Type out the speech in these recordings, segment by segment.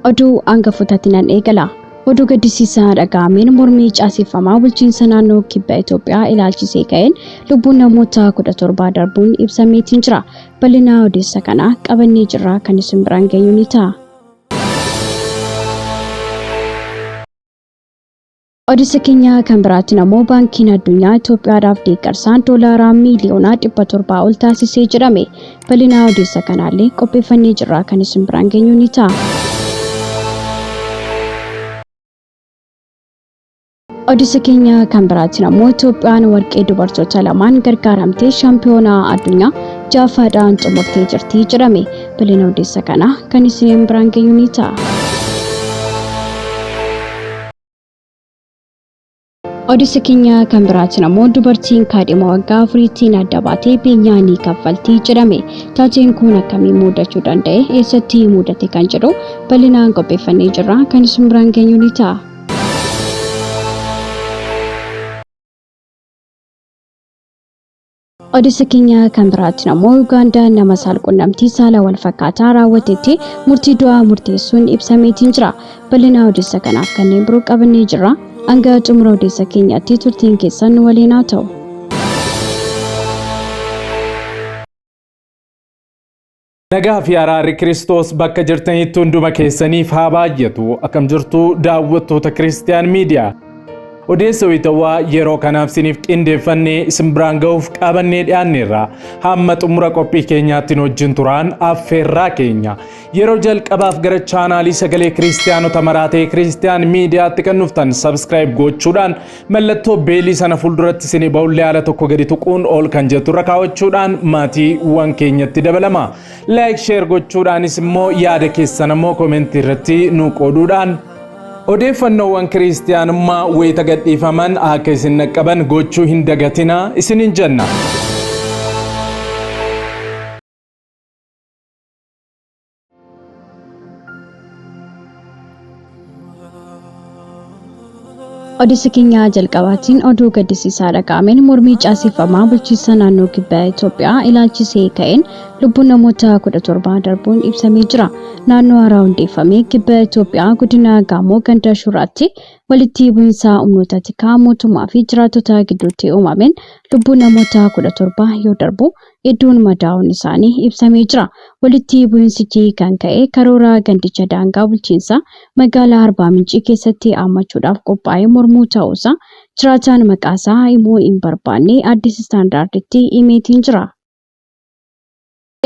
Oduu hangafootatti nan eegala. Oduu gaddisiisaa dhaga'ameen mormii caaseffamaa bulchiinsa naannoo kibba Itoophiyaa ilaalchisee ka'een lubbuun namoota 17 darbuun ibsameetiin jira. Bal'ina odeessa kanaa qabannee jirra kan isin biraan geenyu ni ta'a. Odeessa keenya kan biraatiin ammoo baankiin addunyaa Itoophiyaadhaaf deeggarsaan doolaaraa miiliyoonaa 700 ol taasisee jedhame. Bal'ina odeessa kanaallee qopheeffannee jirra kan isin biraan geenyu ni ta'a. Odeessa keenya kan biraatiin ammoo Itoophiyaan warqee dubartoota lamaan gargaaramtee shaampiyoonaa addunyaa ja'affaadhaan xumurtee jirti jedhame. Bal'ina odeessa kanaa kan isin biraan geenyu ni ta'a. Odeessa keenya kan biraatiin ammoo dubartiin kaadhima waggaa afuriitiin adda baatee beenyaa ni kaffalti jedhame. Taateen kun akkamiin mudachuu danda'e? Eessatti mudate kan jedhu bal'inaan qopheeffannee jirra kan isin biraan geenyu ni ta'a. Odeessa keenya kan biraatiin ammoo Ugaandaan nama saalqunnamtii saala wal fakkaataa raawwatetti murtii du'aa murteessuun ibsameetiin jira. Bal'ina odeessa kanaaf kanneen biroo qabannee jirra. Hanga xumura odeessa keenyaatti turtiin keessan nu waliin haa ta'u. Nagaa fi araarri Kiristoos bakka jirtanitti hunduma keessaniif haa baay'atu. Akkam jirtu daawwattoota Kiristiyaan Miidiyaa. Odeessa wayitawaa yeroo kanaaf isiniif qindeeffannee isin biraan ga'uuf qabannee dhiyaanneerra. Hamma xumura qophii keenyaatti nu wajjin turaan affeerraa keenya. Yeroo jalqabaaf gara chaanaalii sagalee Kiristiyaanota maraa ta'e Kiristiyaan Miidiyaatti kan dhuftan subscribe gochuudhaan mallattoo beelii sana fuulduratti isinii ba'ullee haala tokko gadi tuquun ol kan jettu irra kaawwachuudhaan maatiiwwan keenyatti dabalama. Like share gochuudhaanis immoo yaada keessan ammoo komentii irratti nu qooduudhaan odeeffannoowwan kiristiyaanummaa wayita gadhiifaman akka isin dhaqqaban gochuu hin dagatinaa isiniin jenna. Odeessa keenya jalqabaatiin oduu gaddisiisaa dhaga'ameen mormii caaseffamaa bulchiinsa naannoo kibba Itoophiyaa ilaalchisee ka'een lubbuun namoota 17 darbuun ibsamee jira. Naannoo haaraa hundeeffamee kibba Itoophiyaa godina Gaamoo ganda Shuraatti walitti bu'iinsa humnoota tikaa mootummaa fi jiraattota gidduutti uumameen lubbuun namoota 17 yoo darbu hedduun madaa'uun isaanii ibsamee jira. Walitti bu'insichi kan ka'e karoora gandicha daangaa bulchiinsa magaalaa Arbaa Mincii keessatti haammachuudhaaf qophaa'e mormuu ta'uusaa jiraataan maqaasaa himuu hin barbaanne Addis Standarditti himeetiin jira.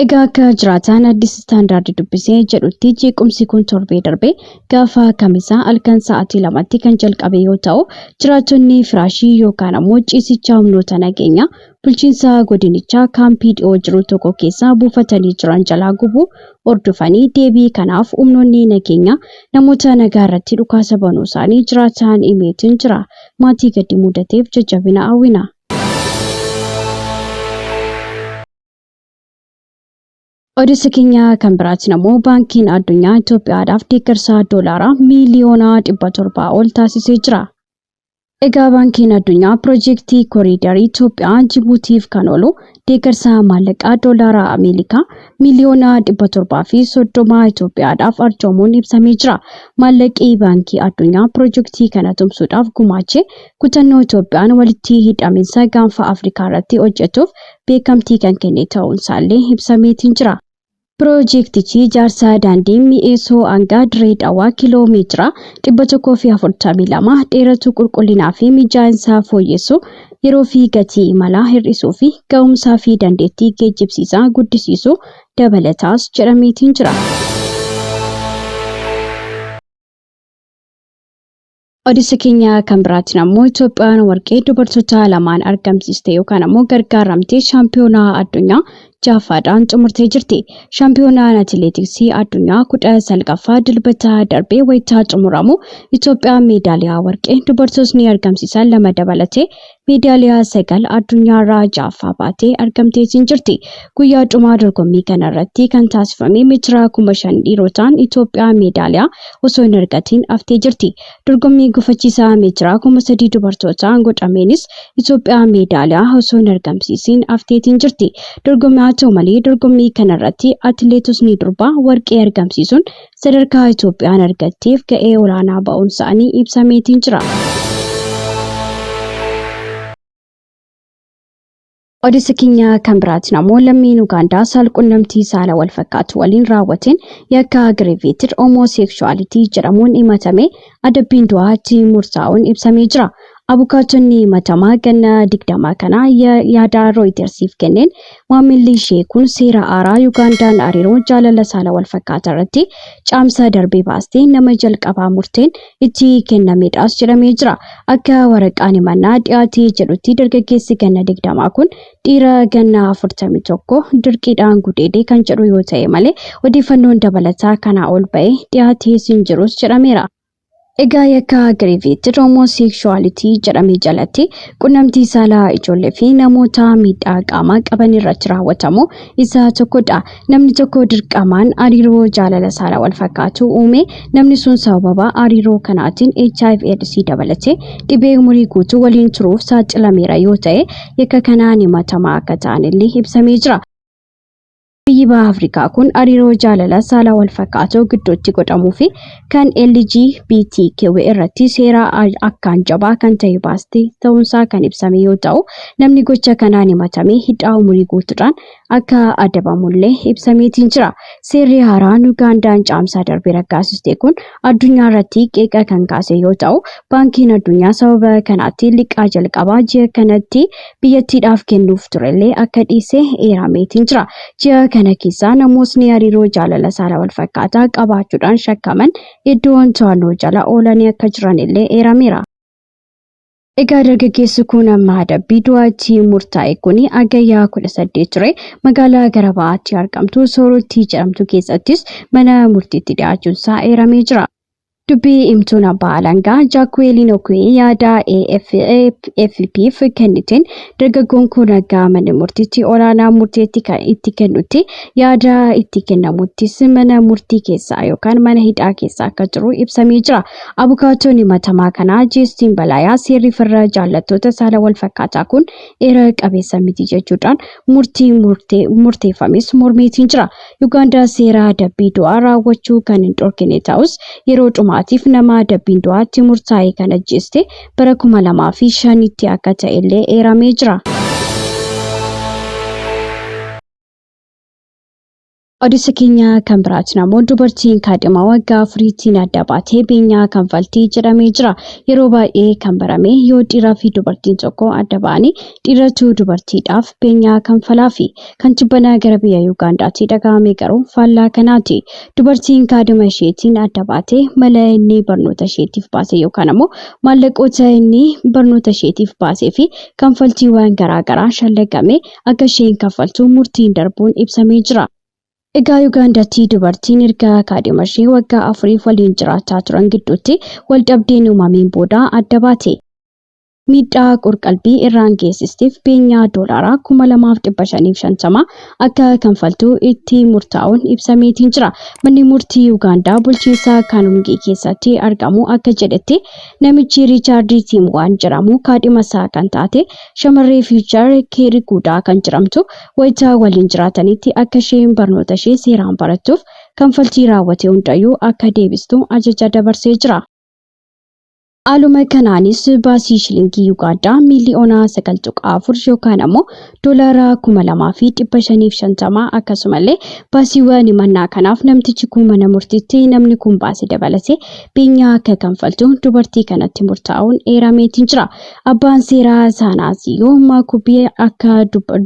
Egaa akka jiraataan Addis Standard dubbisee jedhutti jeequmsi kun torbee darbe gaafa kamisaa halkan sa'aatii 2tti kan jalqabe yoo ta'u jiraattonni firaashii yookaan ammoo ciisicha humnoota nageenyaa bulchiinsa godinichaa kaampii dhiyoo jiru tokko keessa buufatanii jiran jalaa gubuu hordofanii deebii kanaaf humnoonni nageenyaa namoota nagaa irratti dhukaasa banuu isaanii jiraataan himeetiin jira. Maatii gaddi mudateef jajjabina hawwina. Odeessa keenya kan biraatiin ammoo baankiin addunyaa Itoophiyaadhaaf deeggarsa doolaaraa miiliyoona 700 ol taasisee jira. Egaa baankiin addunyaa piroojeektii koriidarii Itoophiyaa Jibuutiif kan oolu deeggarsa maallaqaa doolaara Ameerikaa miiliyoona 730 Itoophiyaadhaaf arjoomuun ibsamee jira. Maallaqi baankii addunyaa piroojeektii kana tumsuudhaaf gumaache kutannoo Itoophiyaan walitti hidhaminsa gaanfa Afrikaa irratti hojjetuuf beekamtii kan kenne ta'uunsaallee ibsameetiin jira. Piroojeektichi ijaarsa daandii mi'eessoo hanga Dirree Dhawaa kiiloo meetira 142 dheeratu qulqullinaa fi mijaa'insa fooyyessuu, yeroo fi gatii imalaa hir'isuu fi ga'umsaa fi dandeettii geejjibsiisaa guddisiisuu dabalataas jedhameetiin jira. Odeessa keenya kan biraatiin ammoo Itoophiyaan warqee dubartoota lamaan argamsiiste yookaan ammoo gargaaramtee shaampiyoonaa addunyaa ja'affaadhaan xumurtee jirti. Shaampiyoonaan atileetiksii addunyaa 19ffaa dilbata darbee wayitaa xumuramu Itoophiyaan meedaaliyaa warqee dubartootni argamsiisan lama dabalatee meedaaliyaa 9 addunyaarraa 6ffaa baatee argamteetiin jirti. Guyyaa dhumaa dorgommii kanarratti kan taasifame meetira 5,000 dhiirotaan Itoophiyaa meedaaliyaa osoo hin argatiin haftee jirti. Dorgommii gufachiisaa meetira 3,000 dubartootaan godhameenis Itoophiyaa meedaaliyaa osoo hin argamsiisiin hafteetiin jirti. Dorgommii haa ta'u malee dorgommii kanarratti atileetotni durbaa warqee argamsiisuun sadarkaa Itoophiyaan argatteef ga'ee olaanaa ba'uun isaanii ibsameetiin jira. Odeessa keenya kan biraatiin ammoo lammiin Ugaandaa saalqunnamtii saala wal fakkaatu waliin raawwateen yakka aggravated homosexuality jedhamuun himatame adabbiin du'aa itti murtaa'uun ibsamee jira. Abukaatonni himatamaa ganna 20 kana yaada Rooyitersiif kenneen maamilli ishee kun seera haaraa Ugaandaan hariiroo jaalala saala wal fakkaataa irratti caamsa darbee baastee nama jalqabaa murteen itti kennamedhaas jedhamee jira. Akka waraqaan himannaa dhiyaatee jedhutti dargaggeessi ganna 20 kun dhiira ganna 41 dirqiidhaan gudeedee kan jedhu yoo ta'e malee odeeffannoon dabalataa kanaa ol ba'ee dhiyaatee hin jirus jedhameera. Egaa yakka aggravated homosexuality jedhamee jalatti qunnamtii saalaa ijoollee fi namoota miidhaa qaamaa qaban irratti raawwatamu isa tokkodha. Namni tokko dirqamaan hariiroo jaalala saalaa wal fakkaatu uume namni sun sababa hariiroo kanaatiin HIV AIDS dabalatee dhibee umurii guutuu waliin turuuf saaxilameera yoo ta'e yakka kanaan himatamaa akka ta'an illee ibsamee jira. Biyyi baha Afrikaa kun hariiroo jaalala saala wal fakkaatoo gidduutti godhamuu fi kan LGBTQ irratti seera akkaan jabaa kan ta'e baastee ta'uunsaa kan ibsame yoo ta'u, namni gocha kanaan himatame hidhaa umurii guutuudhaan akka adabamullee ibsameetiin jira. Seerri haaraan Ugaandaan caamsaa darbee raggaasiste kun addunyaa irratti qeeqa kan kaase yoo ta'u, baankiin addunyaa sababa kanaatti liqaa jalqabaa ji'a kanatti biyyattiidhaaf kennuuf turellee akka dhiise eerameetiin jira. Ji'a kana keessaa namootni hariiroo jaalala saala wal fakkaataa qabaachuudhaan shakkaman iddoon to'annoo jala oolanii akka jiran illee eerameera. Egaa dargaggeessi kun amma adabbii du'aatti murtaa'e kun Hagayya 18 ture magaalaa gara ba'aatti argamtu Soorottii jedhamtu keessattis mana murtiitti dhiyaachuunsaa eeramee jira. Dubbii himtuun abbaa alangaa Jaakuweeliin Oku'ee yaada AFP'f kenniteen dargaggoon kun ragaa mana murtiitti olaanaa murteetti kan itti kennutti yaada itti kennamuttis mana murtii keessaa yookaan mana hidhaa keessaa akka jiru ibsamee jira. Abukaatoon himatamaa kanaa Jeestiin Balaayaa seerri farra jaallattoota saala wal fakkaataa kun heera qabeessa miti jechuudhaan murtii murteeffames mormeetiin jira. Ugaandaa seera adabbii du'aa raawwachuu kan hin dhorkine ta'us yeroo dhumaatiif nama adabbiin du'aatti murtaa'e kan ajjeeste bara 2005tti akka ta'ellee eeramee jira. Odeessa keenya kan biraatiin ammoo dubartiin kaadhima waggaa afuriitiin adda baatee beenyaa kanfaltii jedhamee jira. Yeroo baay'ee kan barame yoo dhiiraa fi dubartiin tokko adda ba'anii dhiiratu dubartiidhaaf beenyaa kanfalaafi. Kan tibbana gara biyya Ugaandaatti dhagahame garuu faallaa kanaati. Dubartiin kaadhima isheetiin adda baatee mala inni barnoota isheetiif baase yookaan ammoo maallaqoota inni barnoota isheetiif baasee fi kanfaltiiwwan garaagaraa shallagame akka isheen kaffaltu murtiin darbuun ibsamee jira. Egaa Ugaandaatti dubartiin erga kaadhima ishee waggaa afuriif waliin jiraachaa turan gidduutti wal dhabdeen uumameen booda adda baate. Miidhaa qorqalbii irraan geessisteef beenyaa doolaaraa 2,550 akka kanfaltu itti murtaa'uun ibsameetiin jira. Manni murtii Ugaandaa bulchiinsa Kanungii keessatti argamu akka jedhetti namichi Riichaard Tiimwaan jedhamu kaadhima isaa kan taate shamarree Fiichar Keeriguudaa kan jedhamtu wayita waliin jiraatanitti akka isheen barnoota ishee seeraan barattuuf kanfaltii raawwate hundayyuu akka deebistu ajaja dabarsee jira. Haaluma kanaanis baasii shilingii Ugaandaa miiliyoona 9.4 yookaan ammoo doolaara 2,550 akkasumallee baasiiwwan himannaa kanaaf namtichi kun mana murtiitti namni kun baase dabalatee beenyaa akka kanfaltu dubartii kanatti murtaa'uun eerameetiin jira. Abbaan seeraa Saanaasiyoo Maakubii akka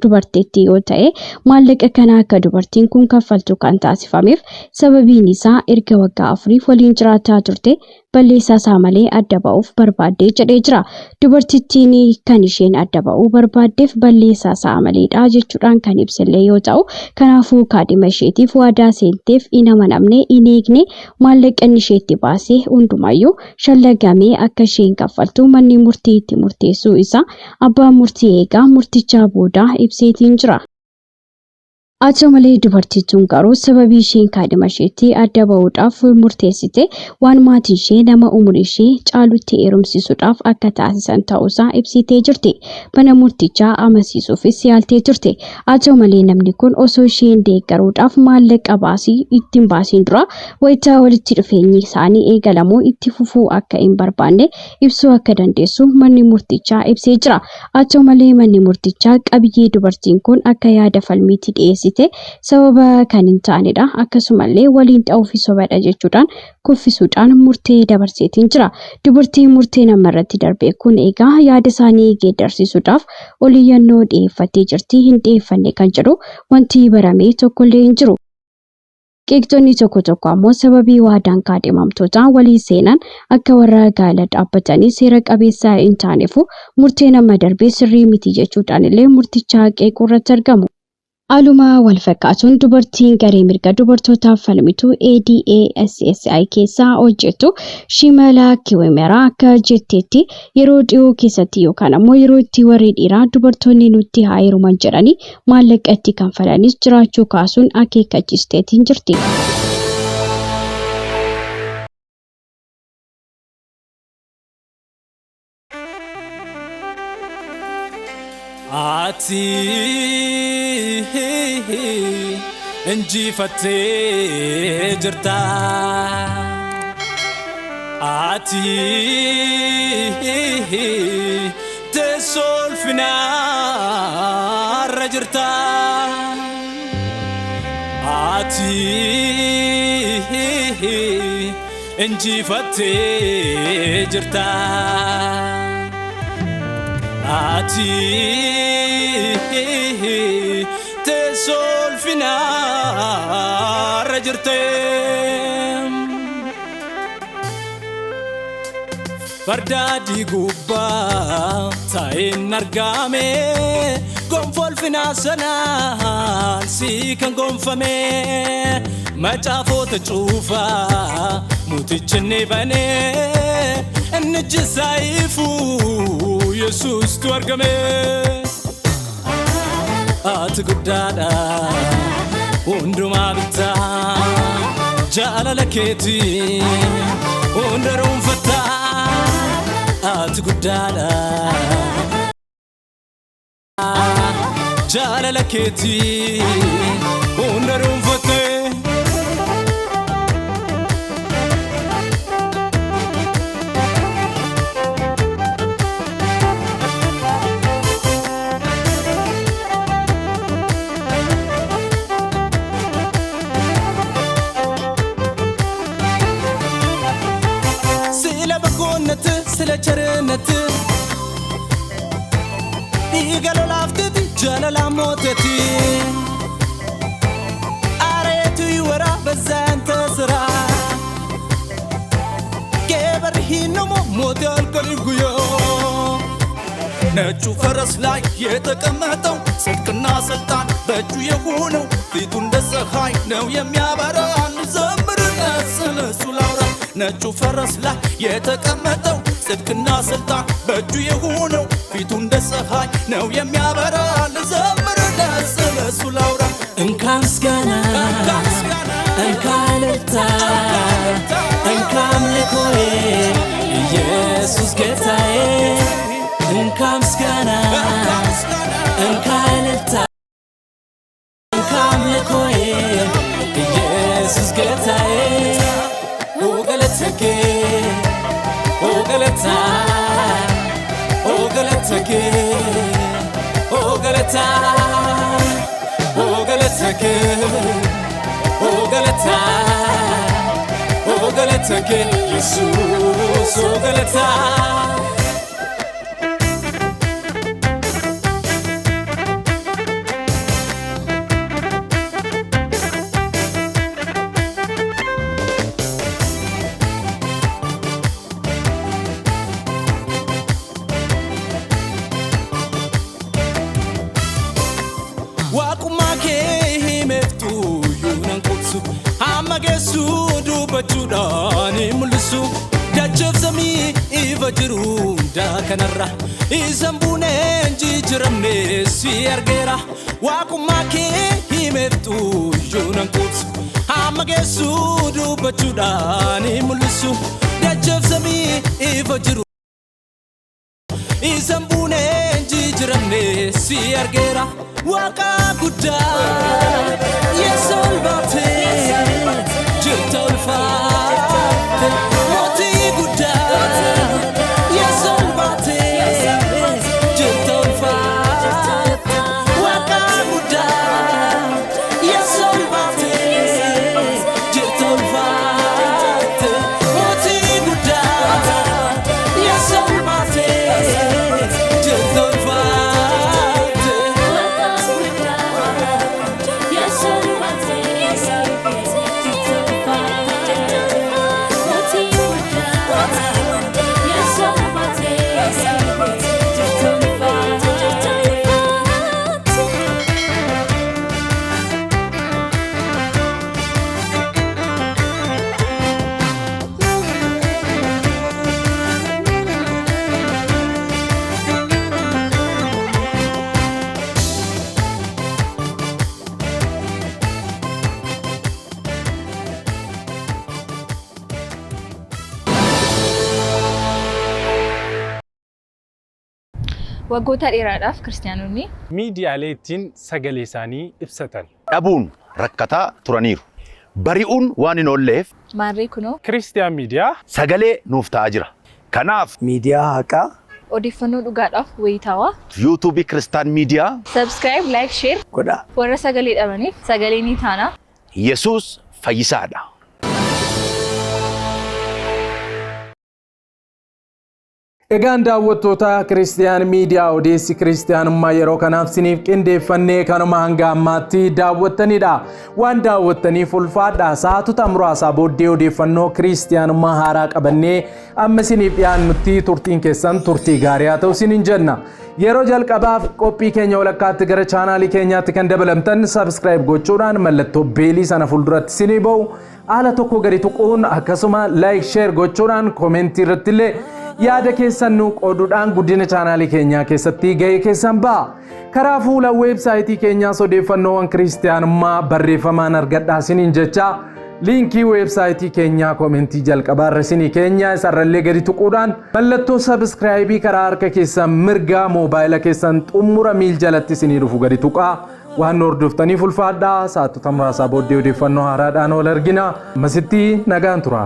dubarteetti yoo ta'e maallaqa kana akka dubartiin kun kaffaltu kan taasifameef sababiin isaa erga waggaa afuriif waliin jiraachaa turte balleessaa isaa malee adda ba'uuf barbaadde jedhee jira. Dubartittiin kan isheen adda ba'uu barbaaddeef balleessaa isaa maleedha jechuudhaan kan ibsillee yoo ta'u, kanaafuu kaadhima isheetiif waadaa seenteef hin amanamne, hin eegne, maallaqa inni isheetti baasee hundumayyuu shallagamee akka isheen kaffaltu manni murtii itti murteessuu isaa abbaan murtii eegaa murtichaa booda ibseetiin jira. Haa ta'u malee dubartittiin garuu sababii isheen kaadhima isheetti adda ba'uudhaaf murteessite waan maatiin ishee nama umurii ishee caalutti heerumsiisuudhaaf akka taasisan ta'uusaa ibsitee jirti. Mana murtichaa amansiisuufis yaaltee turte. Haa ta'u malee namni kun osoo isheen deeggaruudhaaf maallaqa baasii ittiin baasiin dura wayitaa walitti dhufeenyi isaanii eegalamuu itti fufuu akka hin barbaanne ibsuu akka dandeessu manni murtichaa ibsee jira. Haa ta'u malee manni murtichaa qabiyyee dubartiin kun akka yaada falmiitti dhiyeessite sababa kan hin taanedha. Akkasumallee waliin dha'uu fi sobadha jechuudhaan kuffisuudhaan murtee dabarseetiin jira. Dubartiin murtee namarratti darbe kun egaa yaada isaanii geeddarsiisuudhaaf oliyyannoo dhiyeeffattee jirti. Hin dhiyeeffanne kan jedhu wanti barame tokkollee hin jiru. Qeeqxonni tokko tokko ammoo sababii waadaan kaadhimamtootaa walii seenan akka warra gaa'ela dhaabbatanii seera qabeessa hin taanefu murteen amma darbee sirrii miti jechuudhaan illee murtichaa qeequu irratti argamu. Haaluma wal fakkaatuun dubartiin garee mirga dubartootaaf falmitu ADASSI keessaa hojjettu Shimala Kiwimeraa akka jetteetti yeroo dhiyoo keessatti yookaan ammoo yeroo itti warri dhiiraa dubartoonni nutti haa heeruman jedhanii maallaqa itti kanfalanis jiraachuu kaasuun akeekkachiisteetiin jirti. Ati injifattee jirta. Ati teessoo ulfinaarra jirta. Ati injifattee jirta. Ati teessoo ulfinaarra jirte. Farda adii gubbaa taa'een argame gonfoo ulfinaa sanaan si kan gonfame macaafota cuufaa mootichi ni banee inni ijjisaa ifuu Yesuustu argame. Ati guddaadha hundumaa bittaa jaalala keetii hunda dhuunfattaa ati guddaadha jaalala keetii hunda dhuunfattee. ስለ በጎነት ስለ ቸርነት dhiiga lolaaftiti jaalala mooteti አሬቱ ይወራ በዛ ያንተ ስራ ኬበርሂኖሞ ሞቴ አልቀሊም ጉዮ ነጩ ፈረስ ላይ የተቀመጠው ጽድቅና ስልጣን በእጁ የሆነው ፊቱ እንደ ፀሐይ ነው የሚያበራ እንዘምርለት ስለ እሱ ላውራ። ነጩ ፈረስ ላይ የተቀመጠው ጽድቅና ስልጣን በእጁ የሆነው ፊቱ እንደ ፀሐይ ነው የሚያበራ ልዘምርለት ስለ እሱ ላውራ። እንካ ምስጋና፣ እንካ እልልታ፣ እንካ አምልኮዬ ኢየሱስ ጌታዬ። እንካ ምስጋና፣ እንካ እልልታ፣ እንካ አምልኮዬ ኢየሱስ ጌታዬ። ኦ ገለተኬ ኦ ገለታ ኦ ገለተኬ ኦ ገለታ ኦ ገለተኬ ኦ ገለታ ኦ ገለተኬ ኢየሱስ ኦ ገለታ። dubbachuudhaan hin mul'isu. Dachaaf samii ifa jiru hundaa kanarra isan buuneen jijjiiramne si argeera. Waaqummaa kee himeeftu iyyuu nan quubsu. Hamma geessu dubbachuudhaan hin mul'isu. Dachaaf samii ifa jiru. Isan buuneen jijjiiramne si argeera. Waaqa guddaa yeessa ol baatee jirta ulfaatte mootii guddaa yeessa ol baatee jirta ulfaatte waaqa guddaa yeessa ol baatee jirta ulfaatte mootii guddaa yeessa ol baatee jirta ulfaatte. Waggoota dheeraadhaaf kiristaanonni miidiyaalee ittiin sagalee isaanii ibsatan dhabuun rakkataa turaniiru. Bari'uun waan hin oolleef maarree kunoo Kiristiyaan Miidiyaa sagalee nuuf ta'aa jira. Kanaaf Miidiyaa haqaa odeeffannoo dhugaadhaaf wayitaawaa yuutuubii Kiristaan Miidiyaa subscribe, like, share godhaa. Warra sagalee dhabaniif sagalee ni taana. Yesuus fayyisaadha. Egaan daawwattoota Kiristiyaan Miidiyaa, odeessi kiristiyaanummaa yeroo kanaaf siniif qindeeffannee kanuma hanga ammaatti daawwattanidha. Waan daawwattaniif ulfaadha. Sa'aatota muraasaa booddee odeeffannoo kiristiyaanummaa haaraa qabannee amma siniif dhiyaannutti turtiin keessan turtii gaarii haa ta'u siniin jenna. Yeroo jalqabaaf qophii keenya walakkaatti gara chaanaalii keenyaatti kan dabalamtan subscribe gochuudhaan mallattoo beelii sana fuulduratti sinii ba'u haala tokko gadi tuquun, akkasuma like, share gochuudhaan, koomentii irratti illee yaada keessan nu qooduudhaan guddina chaanaalii keenyaa keessatti gahee keessan ba'a. Karaa fuula weebsaayitii keenyaas odeeffannoowwan kiristiyaanummaa barreeffamaan argadhaa isiniin jecha, liinkii weebsaayitii keenyaa koomentii jalqabaa irra isinii keenya isarrallee gadi tuquudhaan mallattoo subscribe karaa harka keessan mirgaa moobaayila keessan xumura miil jalatti isinii dhufu gadi tuqaa. Waan nu hordoftaniif ulfaadhaa. Sa'aatota muraasaa booddee odeeffannoo haaraadhaan wal argina. Ammasitti nagaan tura.